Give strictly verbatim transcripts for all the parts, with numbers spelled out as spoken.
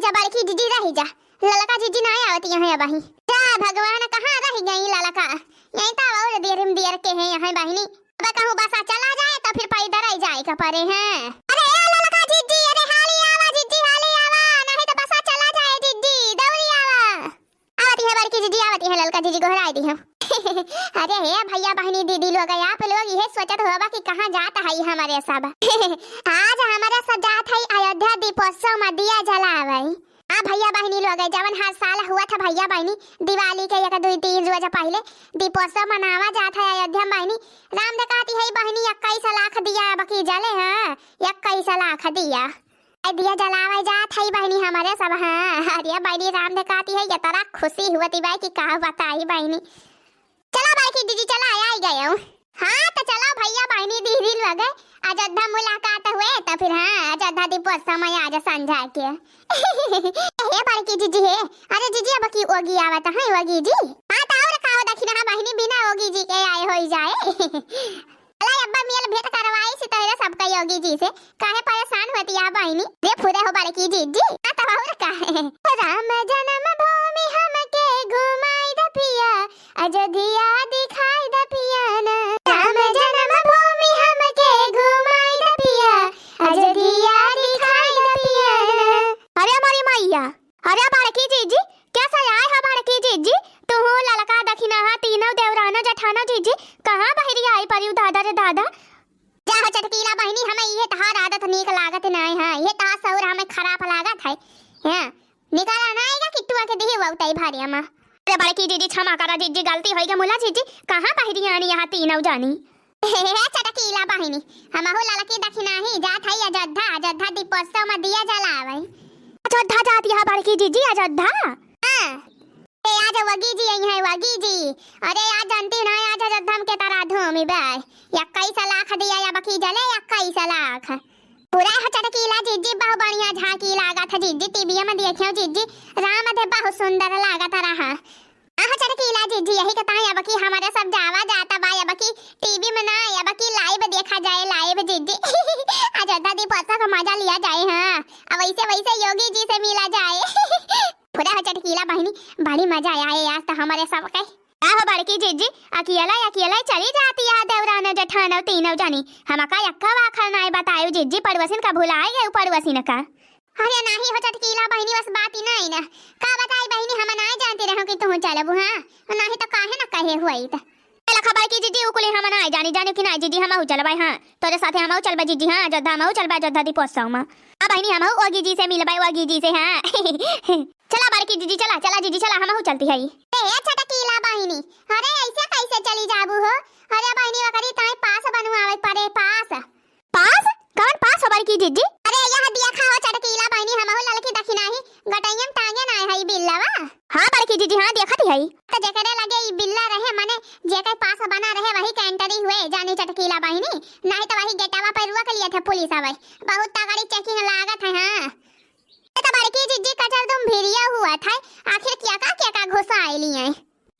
जा बड़की जिज्जी रही जा, ललका जिज्जी नाहीं आवत यहाँ अबहीं। जा भगवान, कहाँ रहि गई ललका? यहीं तो और देर में देर के हैं यहाँ बहिनी। अब कहूँ बसा चला जाए तो फिर पैदल ही जाए के परे हैं। अरे ए ललका जिज्जी, अरे हाली आवा जिज्जी, हाली आवा, नहीं तो बसा चला जाए जिज्जी, दौड़ी आवा। आवत ही है बड़की जिज्जी, आवत ही है ललका जिज्जी, गोहराई दी हम। अरे हे भैया बहिनी दीदी लोग, आप लोग यह सोचत होबा कि कहाँ जात है हमारे सब। आज हमारे सब जात है अयोध्या दीपोत्सव में दिया जलावे। हाँ भैया बहिनी लोग, जवन हर साल हुआ था भैया बहिनी, दिवाली के एक दुई तीन रोज पहिले दीपोत्सव मनावा जात है अयोध्या में बहिनी। राम दे कहती है बहिनी, इक्कीस लाख दिया अब की जले हैं, इक्कीस लाख दिया। ए दिया जलावे जात है बहिनी हमारे सब, हाँ। अरे बहिनी राम दे कहती है, ये तरह खुशी हुआ थी भाई कि का बताई बहिनी। चला बड़की जिज्जी, चला, आई गए हूँ। हाँ, तो चला भैया बहिनी दीदी लोग, अयोध्या मुलाकात हुए, तो फिर हाँ, अयोध्या दीपोत्सव में आज संझा के। हे बड़की जिज्जी हे, अरे जिज्जी अब की ओगी आवत है, ओगी जी। हाँ, तो और का हो दखिना, हाँ बहिनी बिना ओगी जी के आए होई जाए। चला अब्बा मेल भेंट करवाई सी तोहरे सबका ओगी जी से, काहे परेशान होती है बहिनी? रे फुरे हो बड़की जिज्जी, हाँ तो और का है। राम जन्मभूमि हमके घुमाई द पिया, अयोध्या दिखाई द पिया ना। राम जन्मभूमि हमके घुमाई द पिया, अयोध्या दिखाई द पिया ना। अरे हमारी मैया, अरे बड़की जिज्जी, कैसा आए है बड़की जिज्जी? तू हो ललका दखिना हा, तीनों देवरानो जठानो जिज्जी, कहाँ बहरी आई परियो दादा रे दादा? जा हो चटकीला बहिनी, हमें ये तहार आदत नीक लागत नाय है, ये तहार सौर हमें खराब लागत है। हाँ, निकाला ना आएगा कि तू आके दिही वउताई भारी हमा। अरे बड़की जिज्जी क्षमा करा जिज्जी, गलती होई गई मुला जिज्जी, कहाँ बहरी आनी यहाँ तीनों जानी। हे चटकीला बहिनी, हमहू ललकी दखिनाही जात हई अयोध्या, अयोध्या दीपोत्सव में दिया जलावे। अयोध्या जाती है बड़की जिज्जी, अयोध्या? हाँ। ए, आज वगी जी आई हैं, वगी जी। अरे आज जानती ना, आज अयोध्या में के तरह धूम बे। इक्कीस लाख दिया या बकी जले इक्कीस लाख। पूरा है चटकीला जिज्जी, बहुत बढ़िया झांकी लागत है जिज्जी, टीवी में देखियो जिज्जी, राम दे बहुत सुंदर लागत रहा। आह चटकीला जिज्जी, यही के ताई अब की हमारे सब जावा जाता बा, अब की टीवी में ना, अब की live देखा जाए, live जिज्जी। अयोध्या दीपोत्सव का मजा लिया जाए, हाँ। अब वैसे वैसे योगी जी से मिला जाए। पूरा हो चटकीला बहिनी, बड़ी मजा आए आज तो हमारे सब के। का हो बड़की जिज्जी, अकेला अकेला चली जाती है देवरानो जठानो तीनों जनी, हमका यक्का वाखर नाय बतायो जिज्जी, पड़ोसिन का भुलाए गए पड़ोसिन का। अरे नाही हो चटकीला बहिनी, बस बात ही नाही ना। का बताई बहिनी, हम नाही जानती रहो कि तुहू चलबू, हाँ? नाही तो काहे ना कहे हुई त। चला खबर की जिज्जी, उकुले हम नाही जानी, जाने कि नाही जिज्जी, हमहू चलबाई, हाँ। तोरे साथे हमहू चलबा जिज्जी, हाँ, अयोध्या हमहू चलबा, अयोध्या दीपोत्सव में। हाँ बहिनी, हमहू ओगी जी से मिलबाई, ओगी जी से, हाँ। चला बड़की जिज्जी, चला, चला जिज्जी, चला, हमहू चलती है। ए, ए, चटकीला बहिनी, अरे ऐसे कैसे चली जाबू हो? अरे बहिनी, ओकरी ताई पास बनवावे पड़े, पास। पास? कौन पास हो बड़की जिज्जी? अरे यह देखा हो चटकीला बहिनी, हमहू ललकी दखिनाही गटैया में टांगे ना है ई बिल्लावा। हाँ बड़की जिज्जी, हाँ देखत ही है। तो जेकरे लगे ई बिल्ला रहे, माने जेकर पास बना रहे वही के entry हुए जानी चटकीला बहिनी, नाही तो वही गेटवा पर रोक लिए थे पुलिस अबे। बहुत तगड़ी checking लागत है, हाँ। ये तो बड़की जिज्जी कचर दुम भिरिया हुआ था, आखिर क्या का क्या का घुसा आइली है।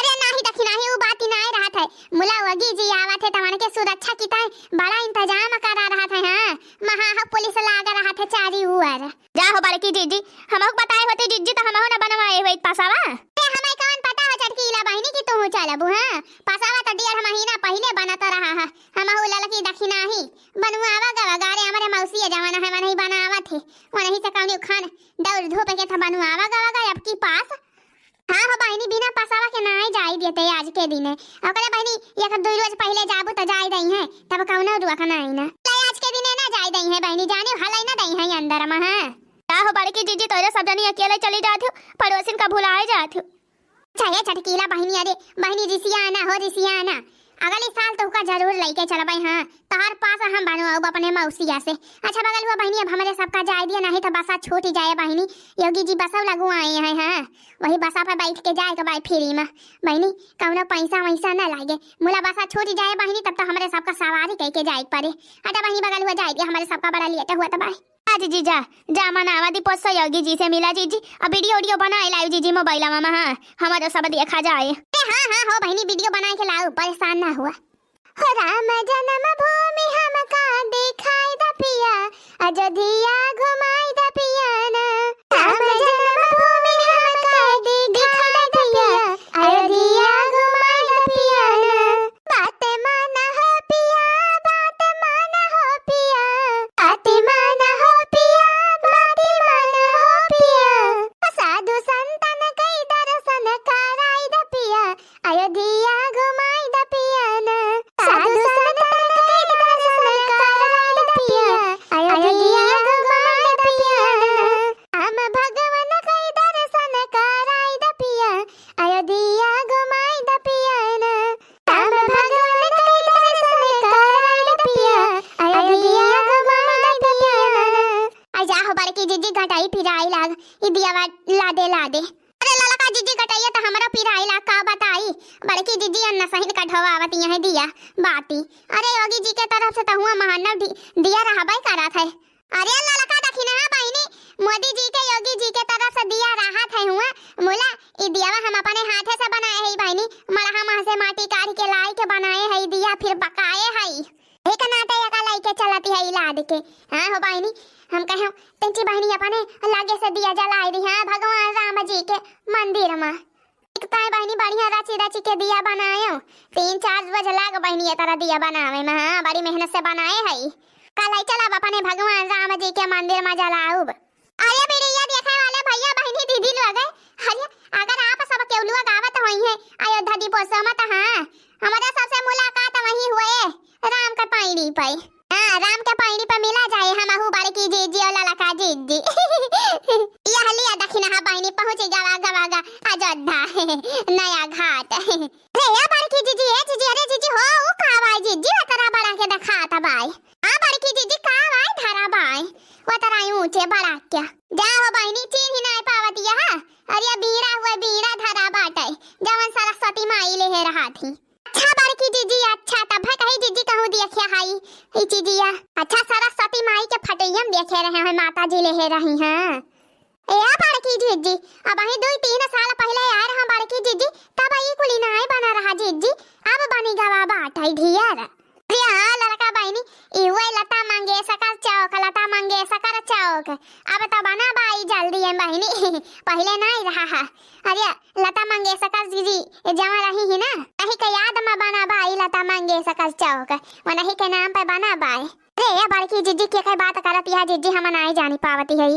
अरे नाही दखिनाही, उ बात ही नाही रहत है। मुला वगी जी आवत है, तवन के सुरक्षा की ताई बड़ा इंतजाम करा रहत है, हाँ। महा हो पुलिस लाग रहत है चारी ओर। जा हो बड़की जिज्जी, हमहू बताए होते जिज्जी तो हमहू न बनवाए हुए पसावा। ए, हमें कौन पता हो चटकीला बहिनी कि तू चलबू, हाँ। पसावा तो डेढ़ महीना पहिले बनत रहा है। हमहू ललकी दखिनाही बनवावा गवा गारे, हमारे मौसी जवान है, वनही बनावत है। वनही से कौनी खान दौड़ धूप के था बनवावा गवा गए अब की पास। हाँ हो बहिनी, बिना पसावा के नाई जाई देते आज के दिने। ओकरे बहिनी, एक दुई रोज पहिले जाबू त जाई दई है, तब कौनो रुआ का नाई ना। ले आज के दिने ना जाई दई है बहिनी, जाने हलाई ना दई है अंदर में, हाँ। का हो बड़की जिज्जी, तोरे सब जनी अकेले चली जात हो, पड़ोसिन का भुलाए जात हो। अच्छा ये चटकीला बहिनी, अरे बहिनी रिसिया ना हो, रिसिया ना। अगली साल तोहका जरूर लइके चलबे, हाँ, तोहार पास हम बनवाउब अपने मौसिया से। अच्छा बगल हुआ बहिनी, अब हमरे सबका जाए दिया, नहीं तो बसा छूट जाए बहिनी। योगी जी बसौ लगवाए हैं, हाँ, वही बसा पर बैठ के जाए के बाय फ्री में बहिनी, कौनो पैसा वैसा न लागे। मुला बसा छूट जाए बहिनी, तब तो हमरे सबका सवारी कह के जाए के पड़े। हटा बहिनी बगल हुआ जाए दिया, हमरे सबका बड़ा लेट हुआ तबाय। जा जिज्जी जा, जा मनावा दीपोत्सव योगी जी से मिला जिज्जी, अब वीडियो वीडियो बनाए लाइव जिज्जी मोबाइल में, हाँ, हमारा सब देखा जाए। ए, हाँ, हाँ, हो बहिनी, वीडियो बनाए के लाओ, परेशान ना हुआ। हो राम जन्मभूमि हमका दिखाई द पिया, अयोध्या घुमाई द पिया ना। राम ई दियावा लादे लादे। अरे ललका जिज्जी गटइया त हमरो पिराइला, का बताई, बड़की जिज्जी अन्ना सहिन का ढोवावत यहाँ दिया बाती। अरे योगी जी के तरफ से त हुआ महानव दि-, दिया रहबे करत है। अरे ललका दखिनहा बहिनी, मोदी जी के, योगी जी के तरफ से दिया रहत है हुआ। मुला, ई दियावा हम अपने हाथे से बनाए है बहिनी, मड़हा मह से माटी काढ़ के लाई के बनाए है ई दिया, फिर बकाए है। एक नाते एका लइके चलती है ई लाद के। हाँ हो बहिनी, हम कहे, तंची बहिनी अपने लागे से दिया जलाए दी, हाँ, भगवान राम जी के मंदिर में। एक ताई बहिनी बढ़िया रची रची के दिया बनायो, तीन चार रोज लाग बहिनी ये तरह दिया बनावे में, हाँ, बड़ी मेहनत से बनाए है। कल आई चलब अपने भगवान राम जी के मंदिर में जलाउब। अरे वीडियो देखे वाले भैया बहिनी दीदी लोग, अरे अगर आप सब केहू लोग आवत होई है अयोध्या दीपोत्सव में, त हाँ, हमारे सबसे मुलाकात वहीं हुए राम के पैड़ी पे। हाँ, राम के पैड़ी पे मिला जाए हमहू बड़की जिज्जी और ललका जिज्जी। यह लिया दखिनहा बहिनी पहुँची गवा गवा गा अयोध्या नया घाट। अरे ए बड़की जिज्जी, ए जिज्जी, अरे जिज्जी हो, ऊ का बाय जिज्जी, वतरा बड़ा के देखात बाय। आ बड़की जिज्जी का बाय धरा बाय, वतरा ऊँचे बड़ा के। जा हो बहिनी, चीन्ह ही नाय पावत यह। अरे बीड़ा हुए, बीड़ा धरा बाटे, जवन सरस्वती माई लेहे रहा थी। अच्छा बड़की जिज्जी, अच्छा, तब है कही जिज्जी कहूँ देखे हाई ई चीजिया। अच्छा, सरस्वती माई के फटैया में देखे रहे हैं, माता जी लेहे रही हैं। ए बड़की जिज्जी, अबहीं दुई तीन साल पहिले आए रहा बड़की जिज्जी, तब ई कुली नाय बना रहा जिज्जी, अब बनी गवा बाटे ढियर। अरे हाँ ललका बहिनी, इहुए लता मंगेशकर चौक, लता मंगेशकर चौक। अब तो बना बाई जल्दी है बहिनी, पहिले नाय रहा है। अरे लता मंगेशकर जी, जी जहाँ रही ही ना, वही के याद में बना बाई लता मंगेशकर चौक, वनही के नाम पे बना बाई। अरे ए बड़की जिज्जी के कई बात करत यह जिज्जी हम नाय जानी पावती है।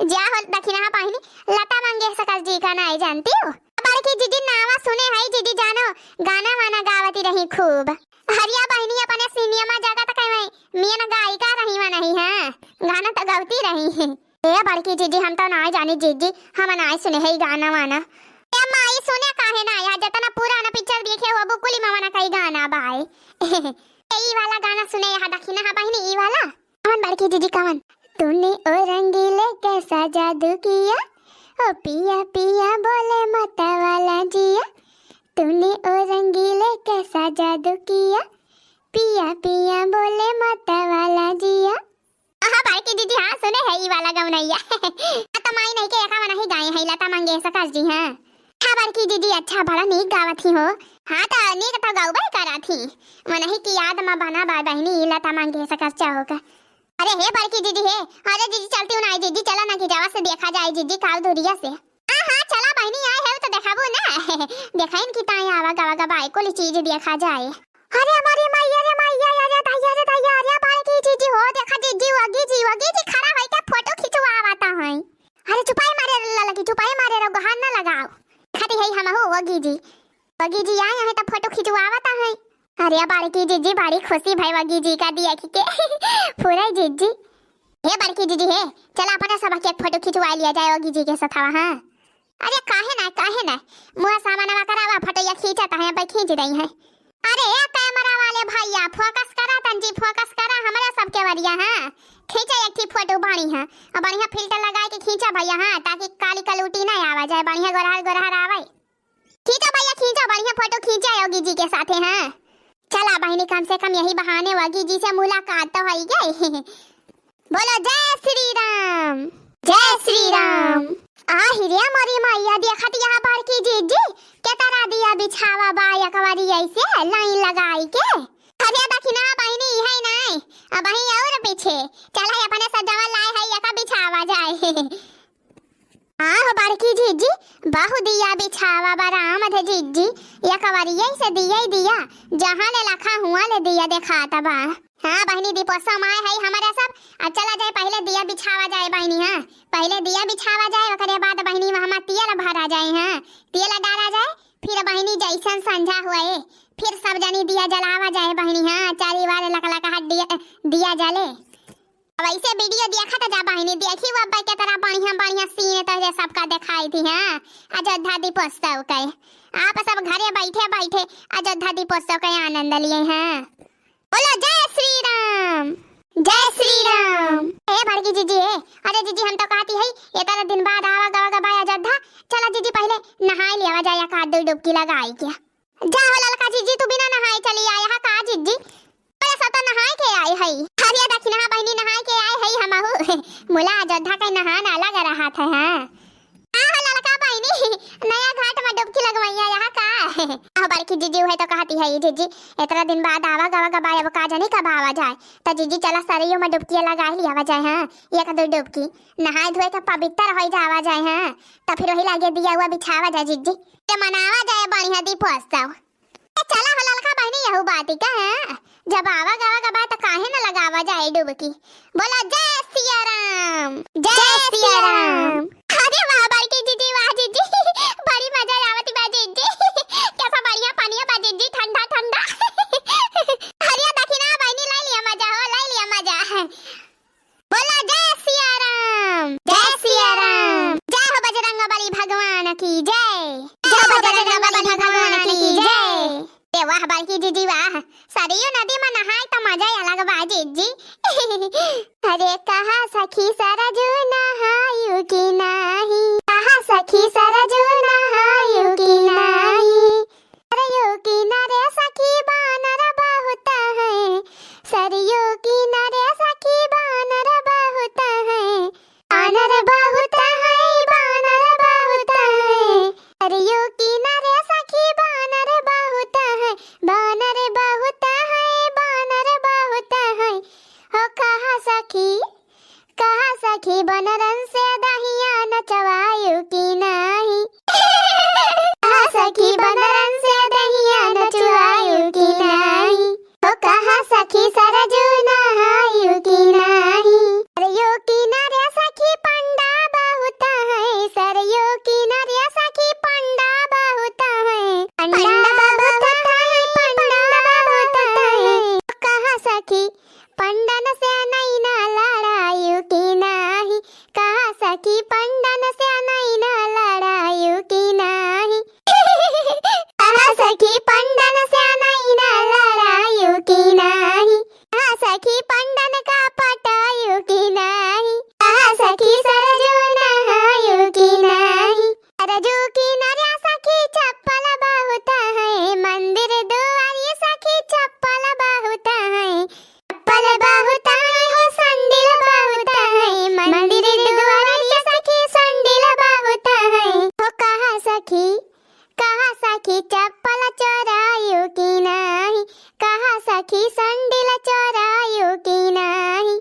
जा हो दखिनहा बहिनी, लता मंगेशकर जी का नाय जानती हो? बड़की जिज्जी नावा सुने है जिज्जी जानो, गाना वाना गावती रही खूब। हरिया बहिनी अपने सिनेमा जगत के में मेन गायिका रही वनही, हाँ, गाना तो गावती रही। ए बड़की जिज्जी, हम तो नाय जानी जिज्जी, हम नाय सुने है ई गाना वाना। ए माई, सुने काहे ना यार, जतना पुराना पिक्चर देखे हो, बुकुली मवाना कई गाना बाय। ए, ई वाला गाना सुने यहाँ दखिनहा बहिनी, ई वाला। कवन बड़की जिज्जी, कवन? तूने ओ रंगीले कैसा जादू किया, ओ पिया पिया बोले मत वाला जिया, तूने ओ रंगीले कैसा जादू किया, पिया पिया बोले मत वाला जिया। हाँ बड़की जिज्जी, हाँ सुने है ई वाला गवनैया। आ त माई नहीं के एका वनही गाए है लता मंगेशकर जी, हाँ। हाँ बड़की जिज्जी, अच्छा बड़ा नीक गावत ही हो। हाँ त नीक त गौबे करत ही। वनही की याद में बना बाय बहिनी ई लता मंगेशकर चौक। अरे हे बड़की जिज्जी हे, अरे जिज्जी चलती हूँ ना जिज्जी, चला ना कि जावा से देखा जाए जिज्जी काव दूरिया से। हाँ हाँ चला बहिनी, आए है तो देखाबू ना। देखाइन कि ताई आवा गवा गवा कुल चीज देखा जाए। अरे हमारी मैया रे मैया, अरे दैया रे दैया, अरे बड़की जिज्जी हो, देखा जिज्जी वगी जी, वगी जी खड़ा होई के फोटो खिंचवावता है। अरे चुपाई मारे रे ललकी, चुपाई मारे रे, गोहार ना लगाओ। खती है हम हो वगी जी, वगी जी आए हैं तो फोटो खिंचवावता है। अरे बड़की जिज्जी बड़ी खुशी भई वगी जी का देख के। पूरा जिज्जी। हे बड़की जिज्जी हे, चला अपने सब के फोटो खिंचवा लिया जाए वगी जी के सथवा, हाँ। अरे काहे ना, काहे ना, मुआ सामानवा करावा, फोटो या खींचत है, भाई खींच दई है। अरे ए कैमरा वाले भैया, फोकस करा तंजी, फोकस करा हमरे सबके वरिया, हाँ। खींचा एक ठी फोटो बढ़िया, और बढ़िया फिल्टर लगाए के खींचा भैया, हाँ, ताकि काली कलूटी ना आवा जाए, बढ़िया गोरहर गोरहर आवे। खींचा भैया खींचा, बढ़िया फोटो खींचा योगी जी के साथे, हाँ। चला बहिनी, कम से कम यही बहाने वगी जी से मुलाकात तो होई गई। बोलो जय श्री राम, जय श्री राम। आ हिरिया मोरी मैया, देखत यहाँ बड़की जिज्जी के तरह दिया बिछावा बा, एकवारी ऐसे लाइन लगाई के। अरे दखिना बहिनी, इहे नाय, अबहीं और पीछे। चला अपने सजावा लाए है, एका बिछावा जाए। हाँ हो बड़की जिज्जी, बहु दिया बिछावा बा राम धे जिज्जी, एकवारी ऐसे दिया ही दिया, जहाँ ले लखा हुआ ले दिया देखात बा। हाँ बहिनी, दीपोत्सव माय है हमारे सब। अब चला जाए, पहिले दिया बिछावा जाए बहिनी। हाँ, पहिले दिया बिछावा जाए, ओकरे बाद बहिनी वहाँ तेल भरा जाए। हाँ, तेल डाला जाए, फिर बहिनी जैसन संझा हुए, फिर सब जनी दिया जलावा जाए बहिनी। हाँ, चारी वार लकलकहा दिया, दिया जले। अब ऐसे वीडियो देखत जा बहिनी, देखी वो अब्बा के तरह बढ़िया बढ़िया सीन तो जे सबका दिखाई थी। हाँ, अयोध्या दीपोत्सव के आप सब घरे बैठे बैठे अयोध्या दीपोत्सव के आनंद लिए। हाँ। बोलो जय श्री राम। जय श्री राम। ए बड़की जीजी, ए, अरे जीजी, हम तो कहती है, एतना दिन बाद आवा गवा गवा अयोध्या, चला जीजी, पहिले नहाई लियावा जाए, एक आध दो डुबकी लगाई के। जा हो ललका जीजी, तू बिना नहाए चली आया है का जीजी? अरे सब तो नहाए के आए है। अरे दखिनहा बहिनी, नहाए के आए है हमहू। मुला अयोध्या के नहान अलग रहत है, हाँ। हाँ हो ललका बहिनी, नया घाट में डुबकी लगवैया यहाँ का। आहो बड़की जीजी, उहे तो कहती है जीजी, एतना दिन बाद आवा गवा गवा, अब का जानी कब आवा जाए। त जीजी चला सरयू में डुबकिया लगा लियावा जाए, हाँ, एक दो डुबकी, नहाए धोए के पवित्र हो जावा जाए, हाँ। त फिर वही लागे दिया हुआ बिछावा जाए जीजी, ते मनावा जाए बढ़िया दीपोत्सव। ए, चला हो ललका बहिनी, यहू बात ही का है, जब आवा गवा गवा त काहे न लगावा जाए डुबकी। बोला जय सिया राम, जय जय सिया सिया राम। राम। अरे वाह बड़की जीजी, वाह जीजी, बड़ी मजा आवत बा जीजी, कैसा बढ़िया पानिया बा जीजी, ठंडा ठंडा। अरे दखिनहा बहिनी, ले लिया मजा हो, ले लिया मजा। बोला जय सिया राम, जय सिया राम। जय हो बजरंग बली भगवान की जय। जय हो बजरंग बली भगवान की जय। ए वाह बड़की जीजी वाह, सरयू नदी में नहाए त मजा ही अलग बा जीजी। अरे कहा सखी सरजू नहायु कि नाही, कहा सखी सरजू नहायु कि नाही। सरयू किनारे सखी बानर बहुत हैं, सरयू किनारे सखी बानर बहुत हैं, बानर बहुत हैं, बानर बहुत हैं। सरयू किनारे सखी बानर बहुत हैं, बानर बहुत हैं, बानर बहुत हैं। हो कहा सखी, कहा सखी बनरन से दहिया नचवायु कि नाही। कहा सखी बनरन से दहिया नचवायु कि नाही। ओ कहा सखी सरजू नहायु कि नाही। सरयू किनारे सखी पंडा बहुत हैं, सरयू किनारे सखी पंडा बहुत हैं, पंडा बहुत हैं, पंडा बहुत हैं। ओ कहा सखी पंडन से नैना लड़ायु कि नाही, कहा सखी पंडन से नैना लड़ायु कि नाही। कहा सखी पंडन से नैना लड़ायु कि नाही, कहा सखी पंडन का पटायु कि नाही, कहा सखी सरजू नहायु कि नाही। सरजू किनारे सखी चप्पल बहुत हैं, मंदिर दुआरी सखी चप्पल बहुत हैं, चप्पल बहुत हैं हो संडिल बहुत हैं, मंदिर दुआरी सखी संडिल बहुत हैं। हो कहा सखी, कहा सखी चप्पल चोरायु कि नाही, कहा सखी संडिल चोरायु कि नाही।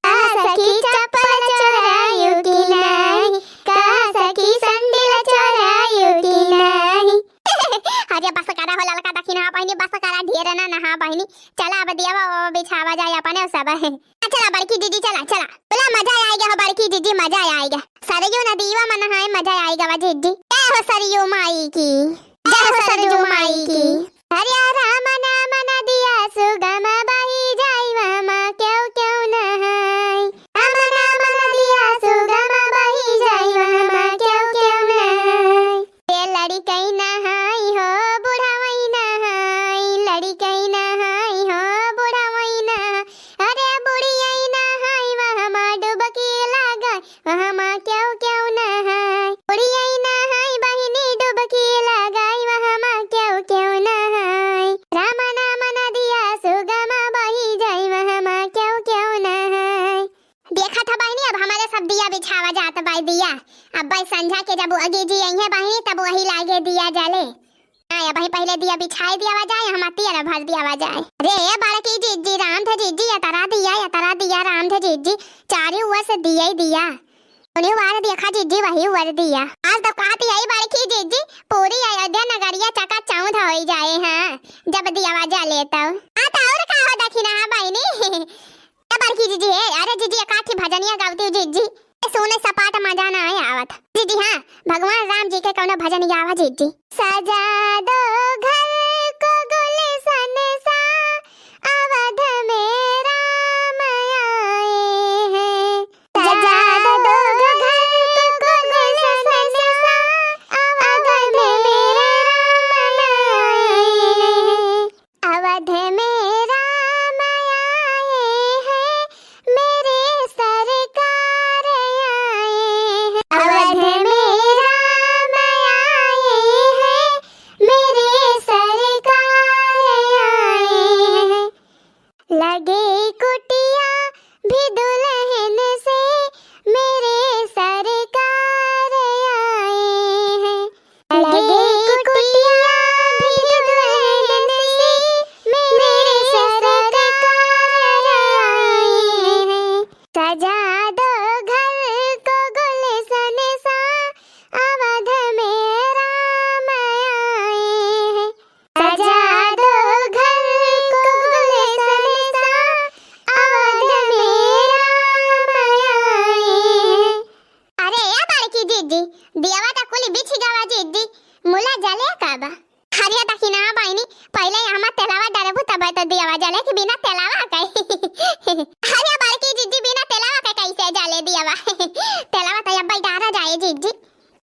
कहा सखी चप्पल चोरायु कि नाही, कहा सखी संडिल चोरायु कि नाही। अरे बस करा हो ललका दखिनहा बहिनी, बस करा, ढेर ना नहा बहिनी। चला अब दिया वो बिछावा जाए अपने सब। चला बड़की जीजी, चला, चला। बोला मजा आएगा हो बड़की जीजी, मजा आएगा। सरयू नदीवा में नहाए, मजा आएगा वा जीजी। जय हो सरयू माई की, जय हो सरयू माई की। हरे राम नाम नदिया सुगम बही जाई, वहमा केहू केहू नहाई। राम नाम नदिया सुगम बही जाई, वहमा केहू केहू नहाई। ए लड़िकई नहाई हो, बुढ़वई नहाई, लड़िकई नहाई हो, बुढ़वई नहाई। अरे बुढ़ियई नहाई, वहमा डुबकी लगाई, वहमा केहू केहू नहाई। बुढ़ियई नहाई, बहिनी डुबकी लगाई, वहमा केहू केहू नहाई। राम नाम नदिया सुगम बही जाई, वहमा केहू केहू नहाई। देखत ह बहिनी, अब हमरे सब दिया बिछावा जात बाई दिया। अब बाई संझा के जब अगी जी अइहें बहिनी, तब वही लागे दिया जले। हाँ, अब वही पहिले दिया बिछाई दियावा जाए, हम तेल भर दियावा जाए। रे बड़की जीजी, राम थे जीजी, यतरा दिया, यतरा दिया, राम थे जीजी, चारी ओर से दिया ही दिया। उन्हीं वार देखा जीजी, वही वर दिया। आज तो कहती है बड़की जीजी, पूरी अयोध्या नगरिया चकाचौंध होई जाए, हाँ, जब दियावा जले तो। हाँ, तो और का हो दखिनहा बहिनी? ए बड़की जीजी, ए, अरे जीजी, एकाठी भजनिया गावती हूँ जीजी। ए, सुने सपाट मजा ना आए आवत। जीजी, हाँ, भगवान राम जी के कौनो भजन गावा जीजी। सजा दो घर को गुलशन सा, अवध में राम आए हैं। सजा दो घर को गुलशन सा, अवध में राम आए हैं। अवध में राम आए आए जिज्जी।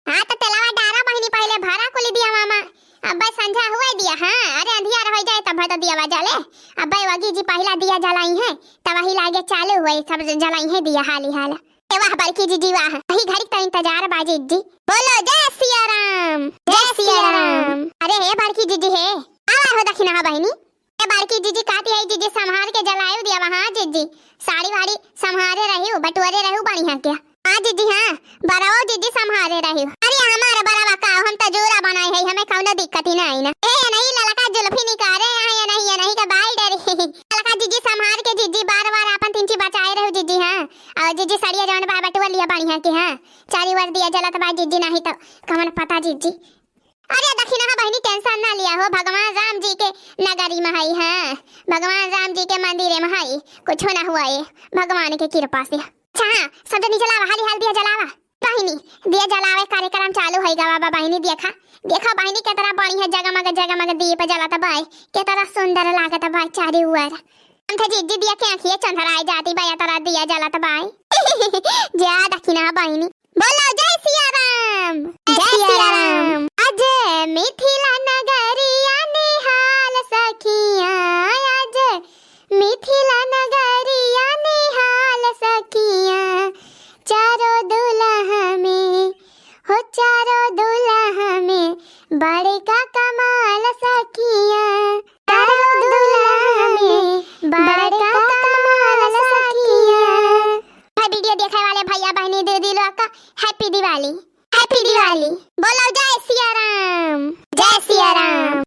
हाँ, त तेलवा डारा बहिनी, पहिले भरा कुली दिया मामा। अब्बे संझा हुए दिया, हाँ, अरे अंधियार होइ जाए तब तो दिया जले। अब्बे वगी जी पहिला दिया जलाई है, तब वही लागे चालू हुए, सब जलाई है दिया हाली हाला। ए वाह बड़की जिज्जी वाह, वही घड़ी का इंतजार बा जिज्जी। बोलो जय सिया राम, जय सिया राम। अरे हे बड़की जिज्जी हे, आवा हो दखिनहा बहिनी। ए बड़की जिज्जी कहती है जिज्जी संभार के जलायु दिया वहाँ जिज्जी, साड़ी वाड़ी संभारे रहियो, बटोरे रहियो बढ़िया के। हाँ जिज्जी हाँ, बरवो जिज्जी संभारे रहियो। अरे हमार बरवा का, हम तो जोरा बनाए है, हमें कौनो दिक्कत ही नहीं ना। ए ये नहीं ललका जुल्फी निकारे, यहाँ ये नहीं, ये नहीं के बाल डरी। ललका जिज्जी संभार के जिज्जी बार बार अपन तिनची बचाए रहियो जिज्जी हाँ। और जिज्जी सड़िया जौन बा बटुआ लिया बढ़िया के हाँ, चारी ओर दिया जलत बा जिज्जी, नहीं तो कमन पता जिज्जी। अरे दखिनहा बहिनी tension ना लिया हो, भगवान राम जी के नगरी में हई, हाँ, भगवान राम जी के मंदिर में हई, कुछो ना हुआ ये भगवान के कृपा से। अच्छा हाँ, सब जनी जलावा, हाली हाल दिया जलावा बहिनी, दिया जलावे कार्यक्रम चालू होई गवा बा बहिनी। देखा, देखा बहिनी केतना बढ़िया जगमग जगमग दीप जलत बाय, केतना सुंदर लागत बाय चारी ओर। हम तो जिज्जी दिया के आँखिए चंधराए जाती बाय, तोरा दिया जलत बाय। जा दखिनहा बहिनी। बोलो जय सिया राम, जय सिया राम। अजय मिथिला नगरिया निहाल सखिया, अजय मिथिला नगरिया निहाल सखिया, चारो दुलहा में, हो चारो दुलहा में बड़का कमाल सखिया, चारो दुलहा में बड़का कमाल सखिया। है video देखे वाले भैया बहिनी दीदी लोग का happy दिवाली, happy दिवाली। बोलो जय सिया राम, जय सिया राम।